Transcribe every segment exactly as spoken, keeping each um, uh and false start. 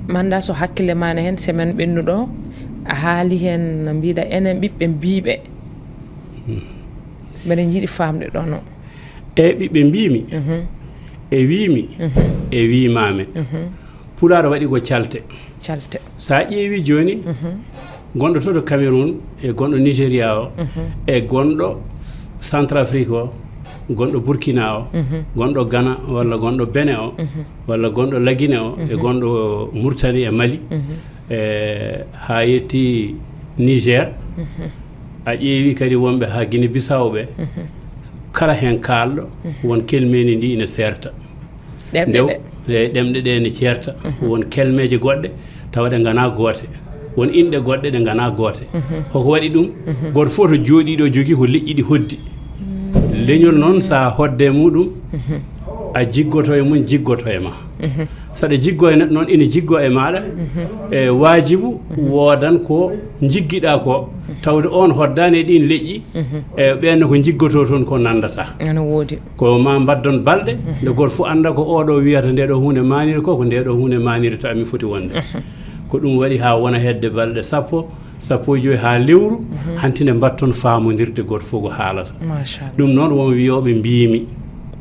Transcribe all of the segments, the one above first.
Manda, so hakkille ma ne heen, semaine ɓennuɗo, a haali heen, no mbiɗa, enen ɓiɓɓe mbiiɓe. Mbeɗen njiɗi faamde ɗo no. E ɓiɓɓe mbiimi, e wiimi, e wiimaame. Pulaar waɗi ko calte. Calte. So a ƴeewi jooni, gonɗo to to Cameroun, e gonɗo Nigeria o, e gonɗo Centrafrique o, gonɗo Burkina o, gonɗo Ghana walla gonɗo Benin o, walla gonɗo Lagine o, e gonɗo Mauritanie e Mali, e haa yetti Niger. A ƴeewi kadi wonɓe haa Guinée Bissau ɓe, kala heen kaalɗo, won kelmeeni ndi ina seerta. Ɗemɗe Nde ɗe. E ɗemɗe ɗe ne ceerta. Won kelmeeje goɗɗe tawa ɗe nganaa goote. Won inɗe goɗɗe ɗe nganaa goote. Hoko waɗi ɗum? Gooto fof to jooɗii ɗo jogii ko leƴƴi ɗi hoddi. Leñol noon, so a hodde e muɗum, a jiggoto e mum, jiggoto e ma. Saɗa jiggo e neɗɗo noon, ina jiggo e maaɗa. E waajibu, woodan ko njiggiɗaa ko, tawde oon hoddaani e ɗiin leƴƴi. E ɓeen ko njiggotoo toon ko nanndata. Ana woodi. Ko ma mbaddon balɗe, nde gooto fof annda ko oɗo wiyata nde ɗo huunde maaniri ko, ko nde ɗo huunde maaniri to ami foti wonde. Ko ɗum waɗi haa wona hedde balɗe sappo, sappo e joy haa lewru, hanti nde mbatton faamondirde gooto fof ko haalata. Machallah. Ɗum noon won wiyooɓe mbiimi.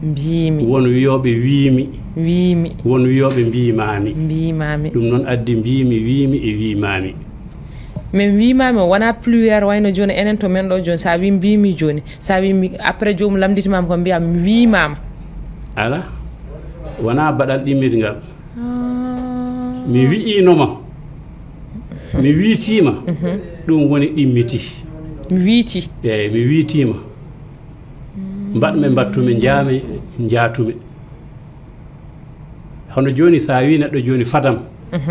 Mbiimi. Won wiyooɓe wiimi. Wiimi. Won wiyooɓe mbiimaami. Mbiimaami. Ɗum noon addi mbiimi, wiimi e wiimaami. Min wiimaami o wona pluriel wayno jooni enen to men ɗo jooni. Sa wi mbiimi jooni. Sa wi mi, après joomum lamnditimaama ko mbiya mi wiimaama. Ala. Wona baɗal ɗimmitngal. Mi wi'iinoma. Mi wiitiima. Ɗum woni ɗimmiti. Mi wiiti. Eeyi, mi wiitiima. Mbaɗme mbattumi, njaami njaatumi. Hono jooni, so a wii neɗɗo jooni fadam,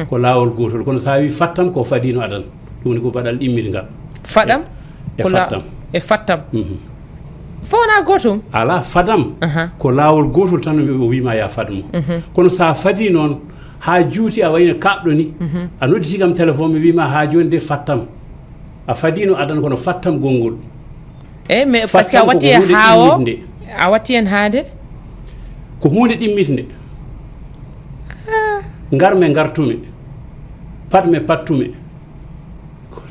ko laawol gootol, kono so a wii fattam, ko fadiino adan. Ɗum woni ko baɗal ɗimmitngal. Fadam? E, e ko la-, fattam. E fattam. Fof wonaa gootum? Alaa, fadam, aha, ko laawol gootol tan, o wii ma ya fadmo. Kono so a fadii noon, haa juuti a wayno kaaɓɗo ni, a nodditii kam téléphone, mi wii ma haa jooni de fattam. A fadiino adan, kono fattam gonngol. Eyi, mais parce que a watti e haa o, a watti en haa de? Ko huunde ɗimmitnde. Ngarme ngartumi, patme pattume.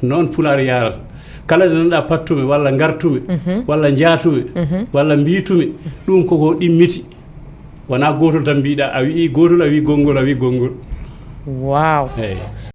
Noon Pulaar yarata. Kala nde nanɗa pattume, walla ngartume, walla njaatume, walla mbiitume, ɗum koko ɗimmiti. Wona gootol tan mbiɗa, a wi'i gootol, a wi'i gonngol, a wi'i gonngol. Waaw. Eyi.